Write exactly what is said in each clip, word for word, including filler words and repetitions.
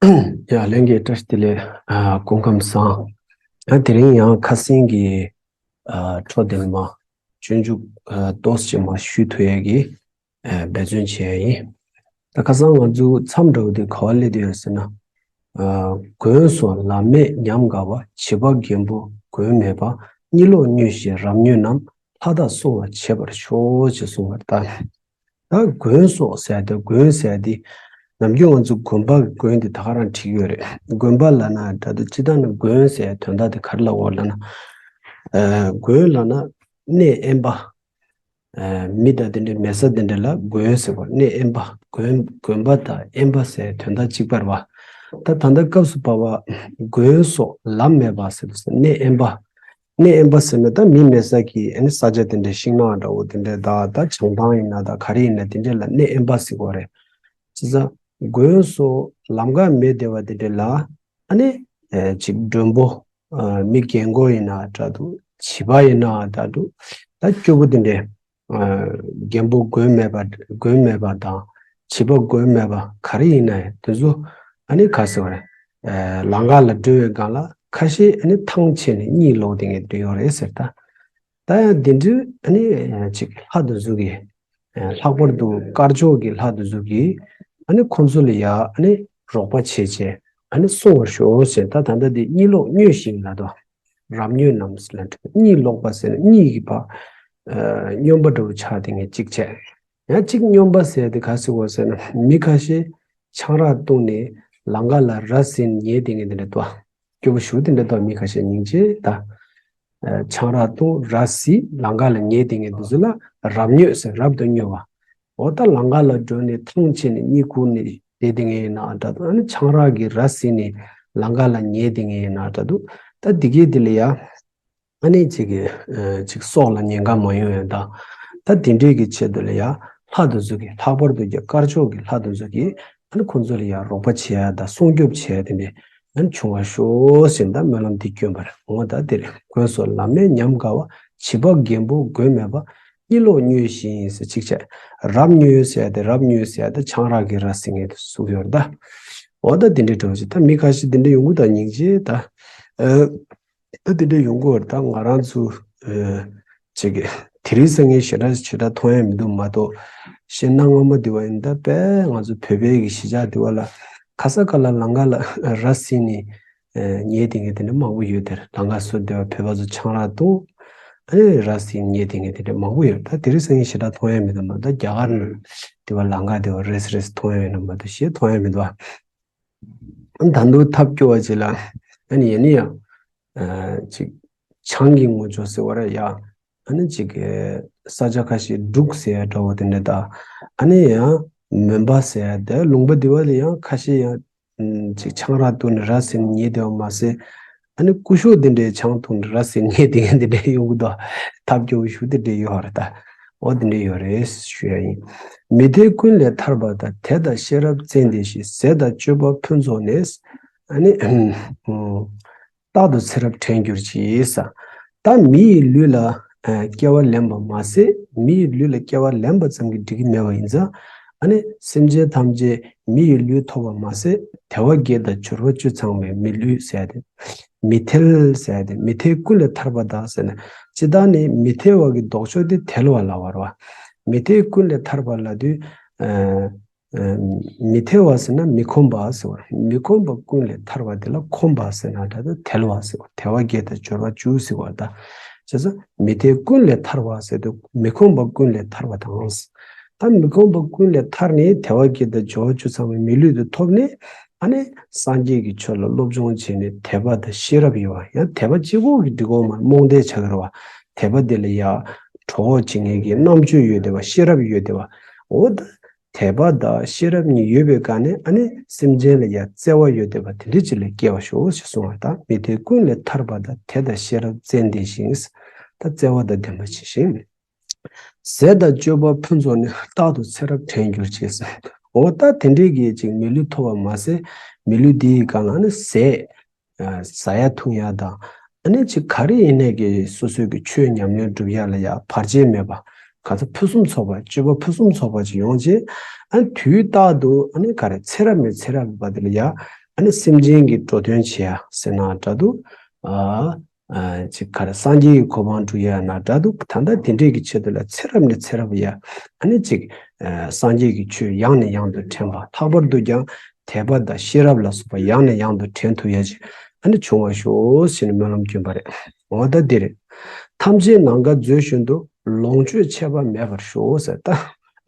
ཡ་ལྷན་རྒྱས་བཀྲ་ཤིས་བདེ་ལེགས། ཨ་སྐུ་ཁམས་བཟང་། ཡང་དེ་རིང་ཡང་ཁ་སང་གི་ཨ་འཕྲོ་དེ་མ་སྤྱོད་འཇུག་ཨ་ཏོག་ཙམ་མ་ཞུ་ཐུབ་ཡས་ཀྱི་ཨ་འབད་བརྩོན་བྱས་ཡིན། ད་ཁ་སང་ང་ཚོ་མཚམས་འདྲ་བོ་དེ་ག་བ་སླེབས་བསྡད་ཡོད་ཟེར་ན། ཨ་མགོན་སོགས་ལམ་མེད་ཉམས་དགའ་བ། བྱིས་པ་རྒན་པོ་མགོན་མེད་པ། གཉིད་ལོག་མྱོས་ཤིང་རབ་མྱོས་རྣམས། ལྷ་དང་བསྲུང་བར་བྱེད་པར་ཤོག་ཅེས་གསུངས་པར་གདའ། ད་མགོན་སོགས་ཟེར་ཏེ་མགོན་ཟེར་ཏེ་ནམ་རྒྱུན་ང་ཚོ་དགོན་པ་གི་མགོན་དེ་ད་ག་རང་བྲིས་ཡོད་རེད། དགོན་པ་ལབ་ན་འདྲ་འདུག་སྤྱིར་བཏང་ནི་མགོན་ཟེར་དོན་དག་དེ་ག་རེ་ལབ་དགོས་ལབ་ན། ཨ་མགོན་ལབ་ན་གནས་དབེན་པ། ཨ་མི་དང་དེ་འདྲའི་མེད་ས་དེ་འདྲ་ལ་མགོན་ཟེར་བ། གནས་དབེན་པ། དགོན་དགོན་པ་དང་དབེན་པ་ཟེར་དོན་དག་གཅིག་པ་རེད་པ། ད་ད་ལྟ་སྐབས་སུ་བབས་པ་མགོན་སོགས་ལམ་མེད་པ་ཟེར་དུས་གནས་དབེན་པ། གནས་དབེན་པ་ཟེར་ན་ད་མི་མེད་ས་གི་ཨ་ནི་ས་ཆ་དེ་འདྲའི་ཤིང་ནགས་འདྲ་བོ་དེ་འདྲའི་ད་ད་བྱང་ཐང་ཡིན་ན་ད་ག་རེ་ཡིན་ན་དེ་འདྲའི་ལ་གནས་དབེན་པ་ཟེར་གོ་རེད། བྱས་ཙང་མགོན་སོགས་ལམ་ཁ་མེད་བསྡད་པ་དེ་འདྲའི་ལ་ཨ་ནི་ཨེ་ཅིག་མགྲོན་པོ། ཨ་མི་རྒན་གོག་ཡིན་ན་འདྲ་འདུག་བྱིས་པ་ཡིན་ན་འདྲ་འདུག་ད་སྐྱོ་པོ་དེ་འདྲའི་ཨ་རྒན་པོ་མགོན་མེད་པ་མགོན་མེད་པ་དང་བྱིས་པ་མགོན་མེད་པ་ག་རེ་ཡིན་ན་ཡང་དེ་ཚོ་ཨ་ནི་ག་ཟེར་བ་རེད། ཨ་ལམ་ཁ་ལ་འགྲོ་བའི་སྒང་ལ་ཁ་ཤས་ཨ་ནི་ཐང་ཆད་ནས་གཉིད་ལོག་བསྡད་མཁན་དེ་ཡོད་རེད་ཟེར་ད། ད་ཡང་དེ་འདྲའི་ཨ་ནི་ཅིག་ལྷ་དེ་ཚོ་གི་ལྷག་པར་དུ་དཀར་ཕྱོགས་ཀྱི་ལྷ་དེ་ཚོ་གི་ཨ་ནི་ཁོང་ཚོ་ལ་ཡ་ཨ་ནི་རོགས་པ་བྱེད་བྱས་ཨ་ནི་བསྲུང་བར་ཤོག་ཟེར། ད་ད་ལྟ་དེ་གཉིད་ལོག་མྱོས་ཤིང་ལབ་དོ། རབ་མྱོས་རྣམས་ལ་འགྲོ། གཉིད་ལོག་པ་ཟེར་ན་གཉིད་ཀྱི་བ་ཨ་སྨྱོན་པ་འདྲ་བོ་ཆགས་དེ་ངས་གཅིག་བྱས། ཡང་གཅིག་སྨྱོན་པ་ཟེར་དེ་ག་ཟེར་བ་ཟེར་ན་མི་ཁ་ཤས་ཆང་རག་བཏུང་ནས་ལམ་ཁ་ལ་ར་བཟི་ཉལ་དེ་ངས་དེ་འདྲ་འདུག་སྐྱོ་པོ་ཞུ་དེ་འདྲ་འདུག་མི་ཁ་ཤས་སྙིང་རྗེ་ད། ཨ་ཆང་རག་བཏུང་ར་བཟི་ལམ་ཁ་ལ་ཉལ་དེ་ངས་དེ་ཚོ་ལ་རབ་མྱོས་ཟེར། རབ་ཏུ་མྱོས་པ། འོ་ད་ལམ་ཁ་ལ་འགྲོ་ནས་ཐང་ཆད་ནས་གཉིད་ཁུག་ནས་བསྡད་དེ་ངས་ཡིན་ན་འདྲ་འདུག་ཨ་ནི་ཆང་རག་གི་ར་བཟི་ནས་ལམ་ཁ་ལ་ཉལ་དེ་ངས་ཡིན་ན་འདྲ་འདུག་ད་འདི་གའི་འདི་ལ་ཡ། ཨ་ནི་ཅིག་གི་ཨ་ཅིག་སྲོག་ལ་ཉེན་ཁ་མ་ཡོང་ཡ་དང་། ད་དེ་འདྲའི་གི་ཆེད་དུ་ལ་ཡ་ལྷ་དེ་ཚོ་གི་ལྷག་པར་དུ་ཀྱི་དཀར་ཕྱོགས་ཀྱི་ལྷ་དེ་ཚོ་གི་ཨ་ནི་ཁོང་ཚོ་ལ་ཡ་རོགས་པ་བྱེད་ཡ་དང་སྲུང་སྐྱོབ་བྱེད་ཡ་དེ་འདྲའི་ཨ་ནི་བྱུང་བར་ཤོག་ཟེར་ད་སྨོན་ལམ་འདི་བསྐྱོན་པར་འོ་ད་དེ་རེད། མགོན་སོགས་ལམ་མེད་ཉམས་དགའ་བ། བྱིས་པ་རྒན་པོ་མགོན་མེད་པ། གཉིད་ལོག་མྱོས་ཤིང་ཟེར་གཅིག་བྱས། རབ་མྱོས་ཟེར་ཡ་དེ་རབ་མྱོས་ཟེར་ཡ་དེ་ཆང་རག་གི་ར་བཟི་ངེས་དུ་ཟུག་ཡོད་རེད་ད། འོ་ད་དེ་འདྲའི་འགྲོ་ཅིག་ད་མི་ཁ་ཤས་དེ་འདྲའི་ཡོང་གི་ད་སྙིང་རྗེ་ད། ཨ། ད་དེ་འདྲ་ཡོང་གི་ཡོད་རེད། ད་ང་རང་ཚོ་ཨ་ཅིག་དེ་རིང་སང་ཉིན་ཞེ་དྲག་ཞེ་དྲག་མཐོང་ཡ་མི་འདུག་མ་གཏོགས། ཤེས་ན་སྔོན་མ་དེ་བ་ཡིན་ད་དཔེ་ང་ཚོ་བོད་པའི་གི་གཞིས་ཆགས་དེ་བ་ལ་ཁ་ས་ཁ་ལ་ལམ་ཁ་ལ་ར་བཟི་ནས་ཨ་ཉལ་དེ་ངས་དེ་འདྲ་མང་པོ་ཡོད་དེ། ལམ་ཁ་སུ་དེ་བ་བོད་པ་ཚོ་ཆང་རག་འཐུང་ཨ་ནི་ར་བཟི་ཉལ་དེ་ངས་དེ་འདྲ་མང་པོ་ཡོད། ད་དེ་རིང་སང་ཉིན་ཞེ་དྲག་མཐོང་ཡ་མི་འདུག་མ་གཏོགས་རྒྱ་གར་ནས་དེ་བ་ལམ་ཁ་དེ་བ་རེས་རེས་མཐོང་ཡ་ཡོད་ན་མ་གཏོགས་ཞེ་མཐོང་ཡ་མི་འདུག་ཨ། ད་དུང་ཐབས་སྐྱོ་བ་ཅིག་ལ་ཨ་ནི་ཡིན་ན་ཡང་ཨ་ཅིག་ཆང་གི་ངོ་ཅོག་ཟེར་བ་ར་ཡ། ཨ་ནི་ཅིག་ས་ཆ་ཁ་ཤས་འབྲུག་ཟེར་ཡ་འདྲ་བོ་དེ་འདྲ་དང་། ཨ་ནི་ཡང་མོན་པ་ཟེར་ཡ་དེ་ལུང་པ་དེ་བ་ལ་ཡང་ཁ་ཤས་ཡང་ཅིག་ཆང་རག་བཏུང་ནས་ར་བཟི་ནས་ཉལ་བསྡད་པ་མ་ཟད། ཨ་ནི་སྐུ་ཞབས་དེ་འདྲའི་ཆང་འཐུང་ནས་ར་བཟི་ནས་ཉལ་བསྡད་མཁན་དེ་འདྲ་ཡོང་གི་འདུག་ཐབས་སྐྱོ་བོ་ཞིག་དེ་འདྲ་ཡོད་རེད་ད། འོ་དེ་འདྲ་ཡོད་རེད་ཞུ་ཡ་ཡིན། མི་ཐེག་ཀུན་ལས་ཐར་པ་དང་། དད་དང་ཤེས་རབ་བཙན་ལྡན་ཞིང་། ཟས་དང་སྤྱོད་པ་ཕུན་ཚོགས་ནས། ཨ་ནི་རྟག་ཏུ་ཚེ་རབས་དྲན་གྱུར་ཅིག་ཟེར། ད་མི་ཡི་ལུས་ལ་ཨ་སྐྱེ་བ་ལེན་པ་མ་ཟད། མི་ཡི་ལུས་ལ་སྐྱེ་བ་ལེན་པ་ཙམ་གྱིས་འགྲིག་གི་མེད་པ་ཡིན་ཙང་། ཨ་ནི་སེམས་ཅན་ཐམས་ཅད་མི་ཡི་ལུས་ཐོབ་པ་མ་ཟད། དལ་བ་བརྒྱད་དང་འབྱོར་པ་བཅུ་ཚང་བའི་མི་ལུས་ཟེར་ཡ་དེ། མི་ཐེག་ཟེར་ཡ་དེ། མི་ཐེག་ཀུན་ལས་ཐར་པ་དང་ཟེར་ན། སྤྱིར་བཏང་ནི་མི་ཐེག་པ་གི་ལྡོག་ཕྱོགས་དེ་དལ་བ་ལབ་པ་རེད་བ། མི་ཐེག་ཀུན་ལས་ཐར་པ་ལབ་དུས། ཨ། ཨ། མི་ཐེག་པ་ཟེར་ན་མི་ཁོམ་པ་ཟེར་བ། མི་ཁོམ་པ་ཀུན་ལས་ཐར་བ་དེ་ལ་ཁོམ་པ་ཟེར་ན་འདྲ་དང་དལ་བ་ཟེར་བ། དལ་བ་བརྒྱད་དང་འབྱོར་པ་བཅུ་ཟེར་བ་དང་། བྱས་ཙང་མི་ཐེག་ཀུན་ལས་ཐར་བ་ཟེར་དུས་མི་ཁོམ་པ་ཀུན་ལས་ཐར་བ་དང་། ད་མི་ཁོམ་པ་ཀུན་ལས་ཐར་ནས་དལ་བ་བརྒྱད་དང་འབྱོར་པ་བཅུ་ཚང་བའི་མི་ལུས་དེ་ཐོབ་ནས། ཨ་ནི་སངས་རྒྱས་ཀྱི་ཆོས་ལ་སློབ་སྦྱོང་བྱས་ནས་དད་པ་དང་ཤེས་རབ་ཡོད་པ། ཡང་དད་པ་གཅིག་པོ་གིས་འགྲིག་གོ་མ་རྨོངས་དད་ཆགས་ཀྱི་རེད་བ། དད་པ་དེ་ལ་ཡ་གྲོགས་བྱེད་མཁན་གྱི་རྣམ་དཔྱོད་ཡོད་བསྡད་པ། ཤེས་རབ་ཡོད་བསྡད་པ། འོ་ད། དད་པ་དང་ཤེས་རབ་གཉིས་ཡོད་པའི་སྒང་ནས་ཨ་ནི་སེམས་ཅན་ལ་ཡང་བརྩེ་བ་ཡོད་བསྡད་པ་དེ་འདྲ་ཅིག་ལ་སྐྱེ་བར་ཤོག་ཅེས་གསུངས་པ་དང་། མི་ཐེག་ཀུན་ལས་ཐར་པ་དང་། དད་དང་ཤེས་རབ་བཙན་ལྡན་ཞིང་། ད་བརྩེ་བ་དང་ལྡན་པ་ཇི་བཞིན། ཟས་དང་སྤྱོད་པ་ཕུན་ཚོགས་ནས། རྟག་ཏུ་ཚེ་རབས་དྲན་གྱུར་ཅིག་ཟེར། འོ་ད་དེ་འདྲའི་གི་ཅིག་མི་ལུས་ཐོབ་པ་མ་ཟད། མི་ལུས་འདིའི་སྒང་ལ་ཨ་ནི་ཟས། ཟ་ཡ་འཐུང་ཡ་དང་། ཨ་ནི་ཅིག་ག་རེ་ཡིན་ནའི་གི་སོ་སོའི་གི་ཆོས་ཉམས་ལེན་སྒྲུབ་ཡ་ལ་ཡ་བར་ཆད་མེད་པ། ག་ཚོད་ཕུན་སུམ་ཚོགས་པ། སྤྱོད་པ་ཕུན་སུམ་ཚོགས་པ་ཅིག་ཡོང་ཅེས། ཨ་ནི་དུས་རྟག་ཏུ་ཨ་ནི་ག་རེ་ཚེ་རབས་ནས་ཚེ་རབས་བར་དེ་ལ་ཡ་ ཨ་ནི་སེམས་ཅན་གྱི་འགྲོ་དོན་བྱེད་ཡ་ཟེར་ན་འདྲ་འདུག་ཨ། ཨ། ཅིག་ག་རེ་སངས་རྒྱས་ཀྱི་གོ་འཕང་སྒྲུབ་ཡ་ན་འདྲ་འདུག་ད་ལྟ་དེ་འདྲས་ཀྱི་ཆེད་དུ་ལ་ཚེ་རབས་ནས་ཚེ་རབས་ཡ་ཨ་ནི་ཅིག་ཨ། སངས་རྒྱས་ཀྱི་ཆོས་ཡང་ནས་ཡང་དུ་དྲན་པ། ལྷག་པར་དུ་ཀྱང་དད་པ་དང་ཤེས་རབ་ལ་སོགས་པ་ཡང་ནས་ཡང་དུ་དྲན་ཐུབ་ཡ་ཅིག་ཨ་ནི་བྱུང་བར་ཤོག་ཟེར་ནས་སྨོན་ལམ་སྐྱོན་པ་རེད། འོ་ད་འདི་རེད། ཐམས་ཅད་ནམ་མཁའ་མཛོད་བཞིན་དུ། ལོངས་སྤྱོད་ཆད་པ་མེད་པར་ཤོག་ཟེར། ད་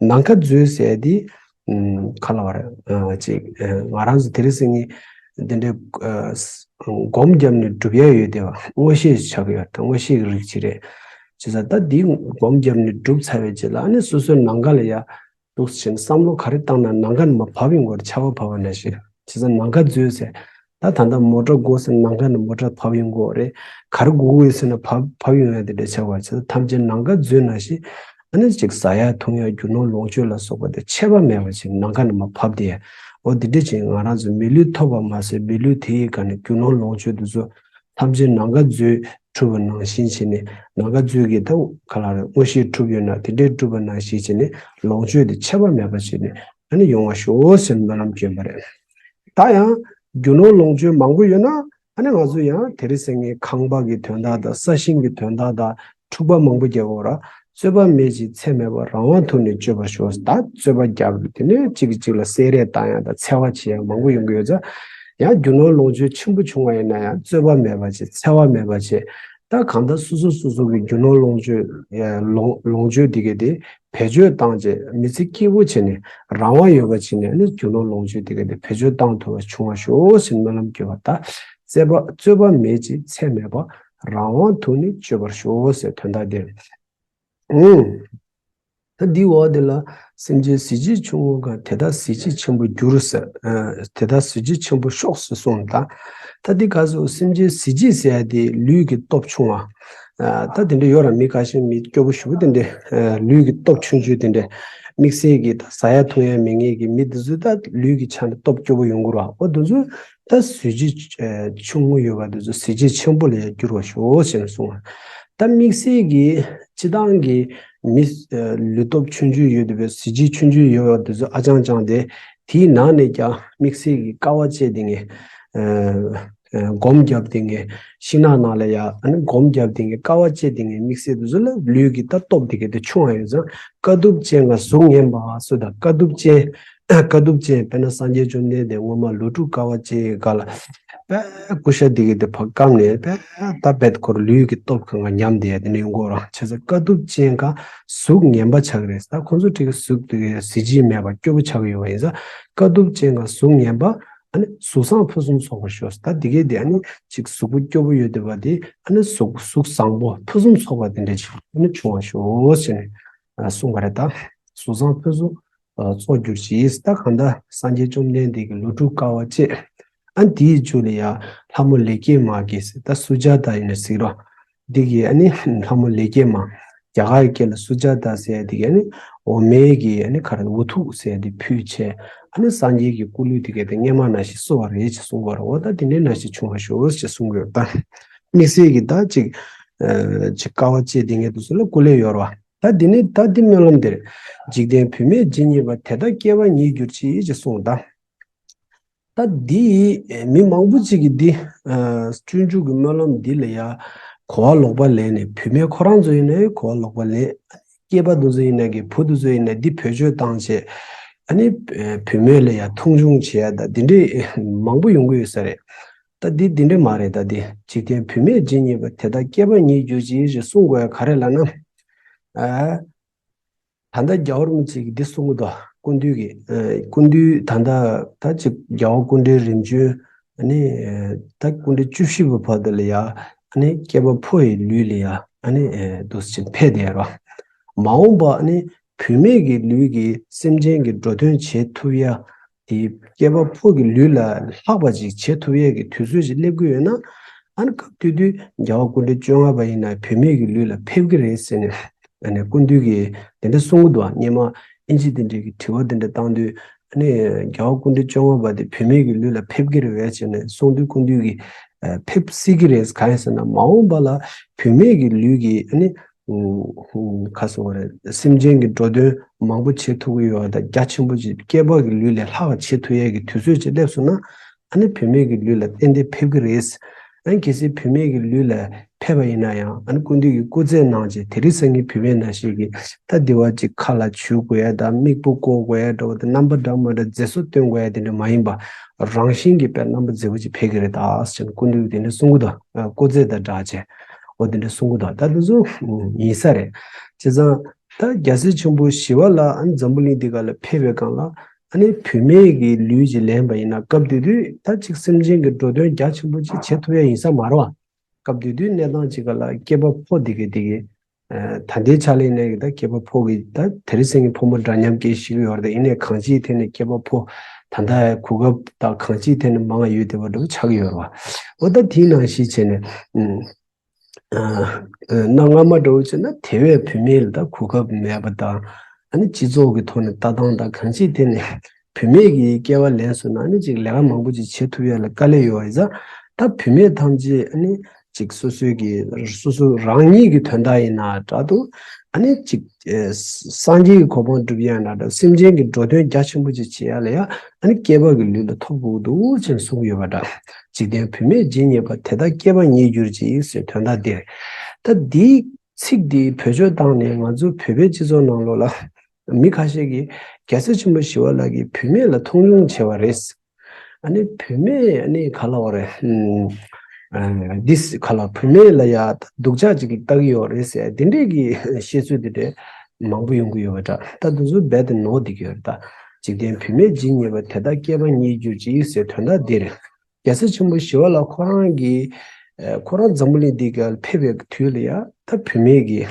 ནམ་མཁའ་མཛོད་ཟེར་དེ་ཨུམ། ག་ལ་བ་རེད། ཨ། ཅིག་ཨ། ང་རང་ཚོ་དེ་རིང་སང་ཉིན་འདི་འདྲའི་ཨ། སྒོམ་བརྒྱབ་ནས་སྒྲུབ་ཡ་ཡོད་དེ་བ། མངོན་ཤེས་ཆགས་ཀྱི་ཡོད། ད་མངོན་ཤེས་ཀྱི་རིགས་ཅིག་རེད། བྱས་ཙང་ད་འདི་སྒོམ་བརྒྱབ་ནས་སྒྲུབ་ཚར་བའི་རྗེས་ལ་ཨ་ནི་སོ་སོའི་ནམ་མཁའ་ལ་ཡ་འདུག་སེ་བྱས་ནས་བསམ་བློ་ག་རེ་བཏང་ན་ནམ་མཁའ་ནས་མར་བབས་ཡོང་གི་རེད། ཆར་པ་བབས་པ་ནང་བཞིན། བྱས་ཙང་ནམ་མཁའ་མཛོད་ཟེར། ད་ད་ལྟ་མོ་ཊ་དགོས་ཟེར་ན་ནམ་མཁའ་ནས་མོ་ཊ་བབས་ཡོང་གི་རེད། ག་རེ་དགོས་ཡོད་ཟེར་ན་བབས་བབས་ཡོང་ཡ་དེ་འདྲ་ཆགས་པ། བྱས་ཙང་ཐམས་ཅད་ནམ་མཁའ་མཛོད་ནང་བཞིན། ཨ་ནི་ཅིག་ཟ་ཡ་འཐུང་ཡ་རྒྱུ་ནོར་ལོངས་སྤྱོད་ལ་སོགས་པ་དེ་ཆད་པ་མེད་པ་ཅིག་ནམ་མཁའ་ནས་མར་བབས་དེ། འོ་དེ་འདྲ་ཅིག་ང་རང་ཚོ་མི་ལུས་ཐོབ་པ་མ་ཟད་མི་ལུས་དེ་ཡི་སྒང་ནས་རྒྱུ་ནོར་ལོངས་སྤྱོད་དེ་ཚོ་ཐམས་ཅད་ནམ་མཁའ་མཛོད་གྲུབ་པ་ནང་བཞིན་བྱས་ནས། ནམ་མཁའ་མཛོད་ཀྱི་ད་ག་ལ་རེད། མངོན་ཤེས་གྲུབ་ཡོད་ན་དེ་འདྲའི་གྲུབ་པ་ནང་བཞིན་བྱས་ནས་ལོངས་སྤྱོད་དེ་ཆད་པ་མེད་པ་བྱས་ནས་ཨ་ནི་ཡོང་བ་ཤོག་ཟེར་སྨོན་ལམ་སྐྱོན་པ་རེད། ད་ཡང་རྒྱུ་ནོར་ལོངས་སྤྱོད་མང་པོ་ཡོད་ན་ཨ་ནི་ང་ཚོ་ཡང་དེ་རིང་སང་ཉིན་ཁང་པ་གི་དོན་དག་དང་ས་ཞིང་གི་དོན་དག་དང་འཁྲུག་པ་མང་པོ་རྒྱག་དགོས་ར། རྩོད་པ་མེད་ཅིང་ཚད་མེད་པ། རང་དབང་དུ་ནི་སྤྱོད་པར་ཤོག་ད་རྩོད་པ་རྒྱག་དེ་ནས་གཅིག་གིས་གཅིག་ལ་བསད་རེས་བཏང་ཡ་དང་འཚེ་བ་བྱེད་ཡ་མང་པོ་ཡོང་གི་ཡོད་ཙང་། ཡང་རྒྱུ་ནོར་ལོངས་སྤྱོད་ཆེན་པོ་བྱུང་བ་ཡིན་ན་ཡང་རྩོད་པ་མེད་པ་བྱེད། འཚེ་བ་མེད་པ་བྱེད། ད་གང་ལྟར་སོ་སོ་སོ་སོ་གི་རྒྱུ་ནོར་ལོངས་སྤྱོད་ལོངས་ལོངས་སྤྱོད་དེ་གས་དེ་བེད་སྤྱོད་བཏང་བྱས་མི་ཚེ་སྐྱིད་པོ་བྱས་ནས་རང་དབང་ཡོད་པ་བྱས་ནས་ནི་རྒྱུ་ནོར་ལོངས་སྤྱོད་དེ་གས་དེ་བེད་སྤྱོད་བཏང་ཐུབ་པ་བྱུང་བ་ཤོག་ཟེར་སྨོན་ལམ་སྐྱོན་པ། ད་རྩོད་པ་རྩོད་པ་མེད་ཅིང་ཚད་མེད་པ། རང་དབང་དུ་ནི་སྤྱོད་པར་ཤོག་ཟེར་དོན་དག་དེ་རེད། ཨང་། ད་འདིའི་འོག་དེ་ལ་སེམས་ཅན་གཟི་བརྗིད་ཆུང་ངུ་གང་། དེ་དག་གཟི་བརྗིད་ཆེན་པོར་འགྱུར་ཟེར། ཨ། དེ་དག་གཟི་བརྗིད་ཆེན་པོར་ཤོག་ཟེར་གསུངས། ད་ད་འདི་ག་ཟེར། སེམས་ཅན་གཟི་བརྗིད་ཟེར་ཡ་དེ་ལུས་ཀྱི་སྟོབས་ཆུང་བ། ཨ། ད་དེ་འདྲ་ཡོད་ར། མི་ཁ་ཤས་མི་སྐྱོ་པོ་ཞེ་པོ་དེ་འདྲ། ཨ། ལུས་ཀྱི་སྟོབས་ཆུང་ཆུང་དེ་འདྲ། དམིགས་བསལ་གྱི་ད་ཟ་ཡ་འཐུང་ཡ་མེད་མཁན་གྱི་མི་དེ་ཚོ་ད་ལུས་ཀྱི་ཆ་ནས་སྟོབས་སྐྱོ་པོ་ཡོང་གི་ར། འོ་དེ་ཚོ་ད་གཟི་བརྗིད་ཆུང་ངུ་ཡོད་པ་དེ་ཚོ་གཟི་བརྗིད་ཆེན་པོ་ལ་ཡང་འགྱུར་བར་ཤོག་ཟེར་ནས་གསུངས། ད་དམིགས་བསལ་གྱི་སྤྱི་བཏང་གི་མི་ལུས་སྟོབས་ཆུང་ཆུང་ཡོད་པའི་གཟི་བརྗིད་ཆུང་ཆུང་ཡོད་པ་དེ་ཚོ་ཨ་ཅང་ཅང་དེ། དེའི་ནང་ནས་ཀྱང་དམིགས་བསལ་གྱི་དཀའ་བ་སྤྱད་དེ་ངས། ཨ། སྒོམ་བརྒྱབ་དེ་ངས། ཤིང་ནགས་ནང་ལ་ཡ་ཨ་ནི་སྒོམ་བརྒྱབ་དེ་ངས། དཀའ་བ་སྤྱད་དེ་ངས། དམིགས་བསལ་དེ་ཚོ་ལ་ལུས་ཀྱི་ད་སྟོབས་དེ་གས་དེ་ཆུང་བ་ཡོད་ཙང་། དཀའ་ཐུབ་ཅན་གང་གཟུགས་ངན་པ་སུ་དང་། དཀའ་ཐུབ་ཅན། དཀའ་ཐུབ་ཅན་དཔེར་ན་སངས་རྒྱས་བཅོམ་ལྡན་འདས་སྔོན་མ་ལོ་དྲུག་དཀའ་བ་སྤྱད་ག་ལ། དཔེ་ཀུ་ཤ་དེ་གས་དེ་ཕར་བསྐམས་ནས་དཔེ་ད་དཔེ་ཁོར་ལུས་ཀྱི་སྟོབས་གང་ག་ཉམས་དེ་དེ་ནས་ཡོང་གི་ར། བྱས་ཙང་དཀའ་ཐུབ་ཅན་གང་གཟུགས་ངན་པ་ཆགས་ཀྱི་རེད། ད་ཁོང་ཚོ་ཁྲིད་ཀྱི་གཟུགས་དེ་གས་གཟི་བརྗིད་མེད་པ་སྐྱོ་པོ་ཆགས་ཀྱི་ཡོད་པ་ཡིན་ཙང་། དཀའ་ཐུབ་ཅན་གང་གཟུགས་ངན་པ། ཨ་ནི་གཟུགས་བཟང་ཕུན་སུམ་ཚོགས་པར་ཤོག་ད་དེ་གས་དེ་ཨ་ནི་ཅིག་གཟུགས་པོ་སྐྱོ་པོ་ཡོད་བསྡད་པ་དེ་ཨ་ནི་གཟུགས་གཟུགས་བཟང་པོ་ཕུན་སུམ་ཚོགས་པ་དེ་འདྲ་ཅིག་ཨ་ནི་བྱུང་བར་ཤོག་ཟེར་ནས་གསུངས་པ་རེད། ད་གཟུགས་བཟང་ཕུན་སུམ་ཚོགས་གྱུར་ཅིག་ད་གང་ལྟར་སངས་རྒྱས་བཅོམ་ལྡན་འདས་ཀྱིས་ལོ་དྲུག་དཀའ་བ་སྤྱད། ཨ་ནི་དེའི་མཇུག་ལ་ཡ་ལྷ་མོ་ལེགས་སྐྱེས་མ་གིས་ཟེར། ད་སུ་ཇཱ་ཏ་ཡིན་ན་ཟེར་རོ། འདི་གིས་ཨ་ནི་ལྷ་མོ་ལེགས་སྐྱེས་མ། རྒྱ་གར་གྱི་སྐད་ལ་སུ་ཇཱ་ཏ་ཟེར་ཡ་འདི་གིས་ཨ་ནི་འོ་མའི་གི་ཨ་ནི་ག་རེ་འུ་ཐུག་ཟེར་ཡ་འདི་ཕུལ་བྱས། ཨ་ནི་སངས་རྒྱས་ཀྱི་སྐུ་ལུས་འདི་གས་དེ་སྔས་མ་ནང་བཞིན་གསོ་བ་རེད་ཅེས་གསུང་གི་ཡོད་རེད། འོ་ད་དེ་འདྲའི་ནང་བཞིན་བྱུང་བར་ཤོག་ཅེས་གསུང་གི་ཡོད། ད་དམིགས་བསལ་གྱི་ད་ཅིག་ཨ་ཅིག་དཀའ་བ་སྤྱད་དེ་ངས་དུས་ཚོད་ལ་སྐུ་ལས་ཡོལ་བ། ད་འདི་ནི་ད་འདི་སྨོན་ལམ་འདིར། འཇིག་རྟེན་བུད་མེད་ཇི་སྙེད་པ། དེ་དག་སྐྱེ་བ་ཉིད་གྱུར་ཅིག་ཅེས་གསུངས། ད། ད་འདི་མི་མང་པོ་ཅིག་གིས་འདི་ཨ་སྤྱོད་འཇུག་གི་སྨོན་ལམ་འདི་ལ་ཡ་གོ་བ་ལོག་པ་ལེན་ནས། བུད་མེད་ཁོ་རང་ཚོ་ཡིན་ནའི་གོ་བ་ལོག་པ་ལེན། སྐྱེས་པ་དེ་ཚོ་ཡིན་ན་གི་བུ་དེ་ཚོ་ཡིན་ན་འདི་བེད་སྤྱོད་བཏང་བྱས། ཨ་ནི་ཨ་བུད་མེད་ལ་ཡ་མཐོང་ཆུང་བྱེད་ཡ་ད་འདི་འདྲའི་མང་པོ་ཡོང་གི་ཡོད་ས་རེད། ད་འདི་འདི་འདྲ་མ་རེད། ད་འདི་འཇིག་རྟེན་བུད་མེད་ཇི་སྙེད་པ། དེ་དག་སྐྱེ་བ་ཉིད་གྱུར་ཅིག་ཅེས་གསུང་དགོས་ཡ་ག་རེ་ལབ་ན། ཨ། ད་ལྟ་རྒྱལ་བ་རིན་པོ་ཆེ་གིས་འདི་གསུང་གི་འདུག་སྐུ་མདུན་གྱིས། ཨ་སྐུ་མདུན་ད་ལྟ་ད་ཅིག་རྒྱལ་བ་སྐུ་ཕྲེང་རིམ་བྱོན་ཨ་ནི་ད་སྐུ་ཕྲེང་བཅུ་བཞི་པ་བར་དུ་ལ་ཡ་ཨ་ནི་སྐྱེས་པ་ཕོ་ཡི་ལུས་ལ་ཡ་ཨ་ནི་འདུག་སེ་ཕེབས་བསྡད་རོ། མ་འོངས་པ་ཨ་ནི་བུད་མེད་ཀྱི་ལུས་ཀྱིས་སེམས་ཅན་གྱི་འགྲོ་དོན་བྱེད་ཐུབ་ཡ། དེ་སྐྱེས་པ་ཕོ་གི་ལུས་ལ་ལྷག་པ་ཅིག་བྱེད་ཐུབ་ཡས་ཀྱི་དུས་ཚོད་ཅིག་སླེབས་ཀྱི་ཡོད་ན། ཨ་ནི་སྐབས་དེ་དུས་རྒྱལ་བ་སྐུ་ཕྲེང་བཅོ་ལྔ་པ་ཡིན་ན་བུད་མེད་ཀྱི་ལུས་ལ་ཕེབས་ཀྱི་རེད་ཟེར་ནས། ཨ་ནི་སྐུ་མདུན་གྱིས་དེ་འདྲ་གསུང་གི་འདུག་སྔོན་མ་ཨིན་ཇི་དེ་འདྲས་ཀྱི་དྲི་བ་དེ་འདྲ་བཏང་དུས། ཨ་ནི་རྒྱལ་བ་སྐུ་ཕྲེང་བཅོ་ལྔ་པ་དེ་བུད་མེད་ཀྱི་ལུས་ལ་ཕེབས་ཀྱི་རེད་པས་ཟེར་ནས་གསུང་དུས། སྐུ་མདུན་གྱིས་ཨ་ཕེབས་སྲིད་ཀྱི་རེད། གང་ཡིན་ཟེར་ན་མ་འོངས་པ་ལ་བུད་མེད་ཀྱི་ལུས་ཀྱིས་ཨ་ནི། ཁ་སོ་བ་རེད། སེམས་ཅན་གྱི་འགྲོ་དོན་མང་པོ་བྱེད་ཐུབ་ཀྱི་ཡོད་པ་དང་། རྒྱ་ཆེན་པོ་ཅིག་སྐྱེས་པ་གི་ལུས་ལས་ལྷག་བྱེད་ཐུབ་ཡས་ཀྱི་དུས་ཚོད་ཅིག་སླེབས་སོང་ན། ཨ་ནི་བུད་མེད་ཀྱི་ལུས་ལ་ཏན་ཏན་ཕེབས་ཀྱི་རེད། ཨ་ནི་གལ་སྲིད་བུད་མེད་ཀྱི་ལུས་ལ་ཕེབས་པ་ཡིན་ན་ཡང་ཨ་ནི་སྐུ་མདུན་གྱིས་སྐུ་རྩེད་གནང་བྱས་དེ་རིང་སང་ཉིན་བུད་མེད་ནང་བཞིན་གྱི་ད་འདི་བ་ཅིག་ཁ་ལ་འཇུ་དགོས་ཡ་དང་མིག་སྤུ་བཀོག་དགོས་ཡ་འདྲ་བོ་དང་རྣམ་པ་འདྲ་མི་འདྲ་མཛེས་བཟོ་སྟོན་དགོས་ཡ་དེ་འདྲ་མ་ཡིན་པ། རང་བཞིན་གྱིས་དཔེ་རྣམ་པ་མཛེས་པོ་ཅིག་ཕེབས་ཀྱི་རེད་ད་ཟེར་ནས་སྐུ་མདུན་གྱིས་དེ་འདྲ་གསུང་གི་འདུག་ཨ། སྐུ་རྩེད་དང་སྦྲགས་བྱས་འོ་དེ་འདྲ་གསུང་གི་འདུག་ད་དེ་ཚོ་ཡིན་ས་རེད། བྱས་ཙང་ད་རྒྱལ་སྲས་ཆེན་པོ་ཞི་བ་ལྷ་ཨ་ནི་འཛམ་བུ་གླིང་འདི་ག་ལ་ཕེབས་པའི་སྒང་ལ་ཨ་ནི་བུད་མེད་ཀྱི་ལུས་ཅིག་ལེན་པ་ཡིན་ན་སྐབས་དེ་དུས་ད་ཅིག་སེམས་ཅན་གྱི་འགྲོ་དོན་རྒྱ་ཆེན་པོ་ཅིག་བྱེད་ཐུབ་ཡ་ཡིན་ས་མ་རེད་བ། སྐབས་དེ་དུས་གནས་སྟངས་ཅིག་ག་ལ་སྐྱེས་པ་ཕོ་འདི་ག་འདི་ག་ད་ལྟའི་ཆ་ལ་ཡིན་ན་ད་སྐྱེས་པ་ཕོ་གི་ད་དེ་རིང་སང་ཉིན་ཕོ་མོ་འདྲ་མཉམ་སྐྱེ་ཤི་གི་ཡོད་རེད། ཡིན་ནའི་གང་ཅིའི་ཐད་ནས་སྐྱེས་པ་ཕོ་ད་ལྟ་གོ་སྐབས་དང་གང་ཅིའི་ཐད་ནས་མང་བ་ཡོད་བསྡད་པ་འདྲ་བོ་ཆགས་ཀྱི་ཡོད་རེད་བ། འོ་ད་དེའི་ནང་བཞིན་བྱས་ནས་ཨུམ། ཨ། གནའ་སྔ་མ་འདྲ་བོ་བྱས་ན་དེ་བས་བུད་མེད་ལ་ད་གོ་སྐབས་མེད་པ་དང་ཨ་ནི་སྤྱི་ཚོགས་ཀྱི་ཐོག་ནས་ལྟ་སྟངས་དང་གང་ཅིའི་ཐད་ནས་བུད་མེད་ཀྱི་སྐྱེ་བ་ལེན་སོང་ན་ཨ་ནི་ཅིག་ལས་ཀ་མང་པོ་ཅིག་བྱེད་ཐུབ་ཡ་ལ་དཀའ་ལས་ཡོད་པ་ཡིན་ཙང་ད་བུད་མེད་ཐམས་ཅད་ཨ་ནི་ཅིག་སོ་སོའི་གི་སོ་སོ་རང་ཉིད་ཀྱི་དོན་དག་ཡིན་ན་འདྲ་འདུག་ཨ་ནི་ཅིག་ཨེ་སངས་རྒྱས་ཀྱི་གོ་འཕང་སྒྲུབ་ཡ་ན་འདྲ་སེམས་ཅན་གྱི་འགྲོ་དོན་རྒྱ་ཆེན་པོ་ཅིག་བྱེད་ཡ་ལ་ཡ་ཨ་ནི་སྐྱེས་པ་གི་ལུས་ལ་ཐོབ་དགོས་འདུག་ཅེས་གསུངས་ཡོད་པ་འདྲ། འཇིག་རྟེན་བུད་མེད་ཇི་སྙེད་པ། དེ་དག་སྐྱེས་པ་ཉིད་གྱུར་ཅིག་ཟེར་དོན་དག་འདིར། ད་འདིའི་ཚིག་འདི་བེད་སྤྱོད་བཏང་ནས་ང་ཚོ་བོད་པའི་སྤྱི་ཚོགས་ནང་ལོགས་ལ་མི་ཁ་ཤས་ཀྱིས་རྒྱལ་སྲས་ཆེན་པོ་ཞི་བ་ལྷ་གིས་བུད་མེད་ལ་མཐོང་ཆུང་བྱས་པ་རེད། ཨ་ནི་བུད་མེད་ཨ་ནི་ག་ལབ་དགོས་རེད། ཨ་འདི་ག་ལབ་བུད་མེད་ལ་ཡ་སྡུག་ཅག་ཅིག་ལྟ་གི་ཡོད་རེད་ཟེར་དེ་འདྲས་ཀྱི་བཤད་ཚུལ་དེ་འདྲས་མང་པོ་ཡོང་གི་ཡོད་པ་འདྲ། ད་དེ་ཚོ་རྦད་དེ་ནོར་བསྡད་ཀྱི་ཡོད་རེད་ད། འཇིག་རྟེན་བུད་མེད་ཇི་སྙེད་པ། དེ་དག་སྐྱེས་པ་ཉིད་གྱུར་ཅིག་ཟེར་དོན་དག་འདི་རེད། རྒྱལ་སྲས་ཆེན་པོ་ཞི་བ་ལྷ་ཁོ་རང་གིས་ཨ་ཁོ་རང་འཛམ་བུ་གླིང་འདི་ག་ཕེབས་པའི་དུས་ལ་ཡ་ད་བུད་མེད་ཀྱི་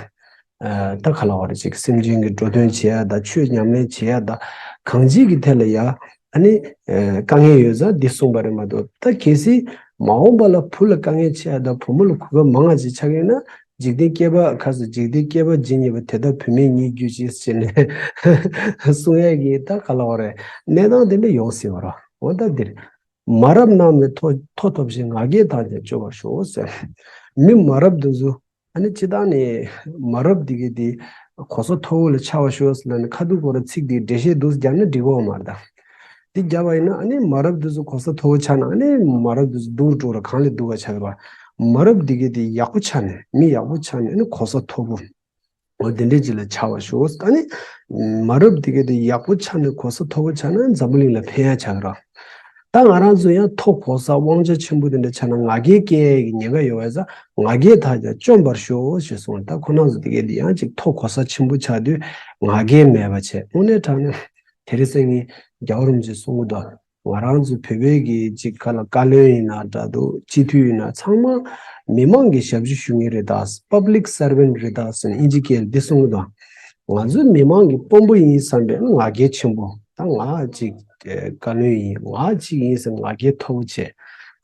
ཨ་ད་ག་ལབ་དགོས་རེད་ཅིག་སེམས་ཅན་གྱི་འགྲོ་དོན་བྱེད་ཡ་ད་ཆོས་ཉམས་ལེན་བྱེད་ཡ་ད་གང་ཅིའི་གི་ཐད་ལ་ཡ་ཨ་ནི་ཨ་དཀའ་ངལ་ཡོད་ཙང་འདི་གསུངས་པ་རེད་མ་གཏོགས་ད་གལ་སྲིད་མ་འོངས་པ་ལ་བུ་ལ་དཀའ་ངལ་ཆེ་ཡ་ད་བུ་མོ་ལ་གོ་སྐབས་མང་ང་ཅིག་ཆགས་ཡོད་ན་འཇིག་རྟེན་སྐྱེས་པ་ཁ་སང་འཇིག་རྟེན་སྐྱེས་པ་ཇི་སྙེད་པ། དེ་དག་བུད་མེད་ཉིད་གྱུར་ཅིག་ཟེར་ནས་གསུང་ཡ་གི་ད་ག་ལབ་དགོས་རེད། གནས་སྟངས་དེ་འདྲ་ཡོང་སྲིད་པ་རེད། འོ་ད་འདིར། མ་རབས་རྣམས་ནི་མཐོ་མཐོ་ཐོབ་ཤིང་། ང་རྒྱལ་དག་ཀྱང་སྐྱོབ་པར་ཤོག་ཟེར། མི་མ་རབས་འདི་ཚོ་ཨ་ནི་སྤྱིར་བཏང་ནས་མ་རབས་འདི་གའི་འདི་གོ་ས་མཐོ་བོ་ལ་ཆགས་པར་ཤོག་ཟེར་ལབ་ནས་ཁ་ཐུག་ཁོ་ར་ཚིག་འདི་འགྲེལ་བཤད་འདུག་སེ་རྒྱབ་ན་འགྲིག་གི་ཡོད་མ་རེད་ད། འདི་རྒྱབ་པ་ཡིན་ན་ཨ་ནི་མ་རབས་འདི་ཚོ་གོ་ས་མཐོ་བོ་ཆགས་ན་ཨ་ནི་མ་རབས་འདི་ཚོ་སྡུག་རུ་འགྲོ་ར་གང་ལས་སྡུག་ག་ཆགས་ཀྱི་རེད་བ། མ་རབས་འདི་གའི་འདི་ཡག་པོ་ཆགས་ནས་མི་ཡག་པོ་ཆགས་ནས་ཨ་ནི་གོ་ས་མཐོ་བོ། འོ་དེ་འདྲས་ཅིག་ལ་ཆགས་པར་ཤོག་ཨ་ནི། མ་རབས་དེ་ག་དེ་ཡག་པོ་ཆགས་ནས་གོ་ས་མཐོ་པོ་ཆགས་ན་འཛམ་བུ་གླིང་ལ་ཕན་ཡ་ཆགས་ཀྱི་རེད། ད་ང་རང་ཚོ་ཡང་མཐོ་གོ་ས་དབང་ཆ་ཆེན་པོ་དེ་འདྲ་ཆགས་ན་ང་རྒྱལ་སྐྱེ་ཡ་གི་ཉེན་ཁ་ཡོད་པས་ཙང་ང་རྒྱལ་དག་ཀྱང་བཅོམ་པར་ཤོག་ཞེས་གསུངས། ད་ཁོ་རང་ཚོ་དེ་ག་དེ་ཡང་ཅིག་མཐོ་གོ་ས་ཆེན་པོ་ཆགས་དུས་ང་རྒྱལ་མེད་པ་བྱས་དངོས་གནས་དྲང་གནས་དེ་རིང་སང་ཉིན་རྒྱལ་བ་རིན་པོ་ཆེས་གསུང་གི་འདུག་ང་རང་ཚོ་བོད་པའི་གི་ཅིག་ག་ལ་བཀའ་བློན་ཡིན་ན་འདྲ་འདུག་སྤྱི་འཐུས་ཡིན་ན་ཚང་མ་མི་མང་གི་ཞབས་ཕྱི་ཞུ་མཁན་རེད་ད། Public Servant རེད་ད་ཟེར་ནས་ཨིན་ཇི་སྐད་ལ་འདི་གསུང་གི་འདུག་ང་ཚོ་མི་མང་གི་དཔོན་པོ་ཡིན་བསམ་པའི་ང་རྒྱལ་ཆེན་པོ། ད་ང་ཅིག་བཀའ་བློན་ཡིན་ང་ཅིག་ཡིན་ཟེར་ང་རྒྱལ་མཐོ་པོ་བྱས།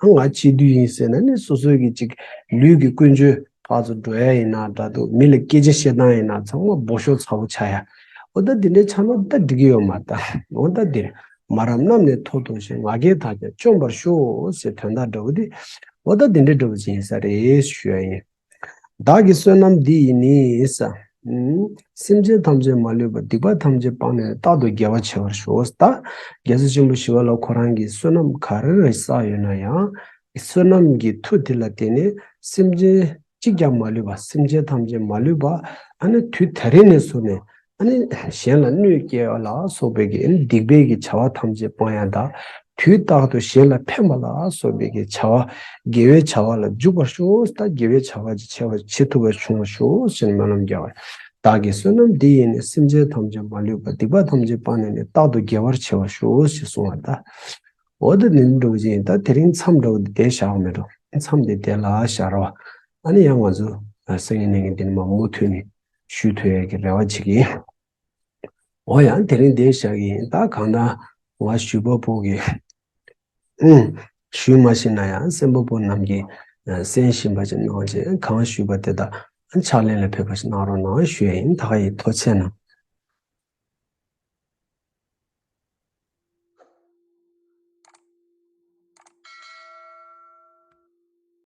ང་སྤྱི་འཐུས་ཡིན་ཟེར་ན་ནི་སོ་སོའི་གི་ཅིག་ལུས་ཀྱི་ཀུན་སྤྱོད་ཕར་ཚུར་འགྲོ་ཡ་ཡིན་ན་འདྲ་འདུག་མི་ལ་སྐད་ཆ་བཤད་སྟངས་ཡིན་ན་ཚང་མ་སྦོ་ཤོག་ཚ་པོ་ཆགས་ཡ། འོ་ད་འདི་འདྲའི་ཆགས་ན་ད་འགྲིག་གི་ཡོད་མ་རེད་ད། འོ་ད་འདིར། མ་རབས་རྣམས་ནི་མཐོ་ཐོབ་ཤིང་། ང་རྒྱལ་དག་ཀྱང་བཅོམ་པར་ཤོག་ཟེར་དོན་དག་འདྲ་བོ་འདི། འོ་ད་འདི་འདྲའི་འདྲ་བོ་ཅིག་ཡིན་ས་རེད་ཞུ་ཡ་ཡིན། བདག་གི་བསོད་ནམས་འདི་ཡིས་ནི་ས། སེམས་ཅན་ཐམས་ཅད་མ་ལུས་པ། སྡིག་པ་ཐམས་ཅད་སྤངས་ནས་རྟག་ཏུ་དགེ་བར་བྱེད་པར་ཤོག་ད་རྒྱལ་སྲས་ཆེན་པོ་ཞི་བ་ལྷ་ཁོ་རང་གིས་བསོད་ནམས་ག་རེ་རེ་བསགས་ཡོད་ན་ཡང་། བསོད་ནམས་ཀྱི་མཐུ་དེ་ལ་བརྟེན་ནས་སེམས་ཅན་གཅིག་ཀྱང་མ་ལུས་པ། སེམས་ཅན་ཐམས་ཅད་མ་ལུས་པ། ཨ་ནི་དུས་ད་རེས་ནས་བཟུང་ནས་ཨ་ནི་གཞན་ལ་གནོད་སྐྱེལ་བ་ལ་སོགས་པའི་གི་ཨ་ནི་སྡིག་པའི་གི་བྱ་བ་ཐམས་ཅད་སྤང་ཡ་དང་། དུས་རྟག་ཏུ་གཞན་ལ་ཕན་པ་ལ་སོགས་པའི་གི་བྱ་བ་དགེ་བའི་བྱ་བ་ལ་འཇུག་པར་ཤོག་ད་དགེ་བའི་བྱ་བ་ཅིག་བྱེད་པ་བྱེད་ཐུབ་པ་བྱུང་བར་ཤོག་ཟེར་ནས་སྨོན་ལམ་རྒྱག་པ། བདག་གི་བསོད་ནམས་འདི་ཡིས་ནི། སེམས་ཅན་ཐམས་ཅད་མ་ལུས་པ། སྡིག་པ་ཐམས་ཅད་སྤངས་ནས་ནི། རྟག་ཏུ་དགེ་བར་བྱེད་པར་ཤོག་ཞེས་གསུངས་པ་ད། འོ་ད་ནི་འགྲོ་བཞིན་ད་དེ་རིང་མཚམས་འདྲ་བོ་འདི་བསྡད་བཞག་མེད་འགྲོ། མཚམས་འདི་བསྡད་ལ་བཞག་རོགས། ཨ་ནི་ཡང་ང་ཚོ་སང་ཉིན་གནངས་ཉིན་འདི་ནས་མར་མུ་མཐུད་ནས་ཞུ་ཐུབ་ཡས་ཀྱི་རེ་བ་བྱེད་ཀྱི་ཡིན། འོ་ཡང་དེ་རིང་བསྡད་བཞག་གི་ཡིན། ད་གང་ལྟར་ང་ཞུས་པ་པོ་གི་ཨུམ། ཞུས་མ་ཤེས་ན་ཡང་གསན་པ་པོ་རྣམས་ཀྱིས་གསན་བཞིན་པ་ཞིག་གནང་བྱས་གང་ཞུས་པ་དེ་དག་ཕྱག་ལེན་ལ་ཕེབས་པ་ཞིག་གནང་རོགས་གནང་ཞུ་ཡས་ཡིན། ད་ག་ཡིན། ཐུགས་རྗེ་གནང་།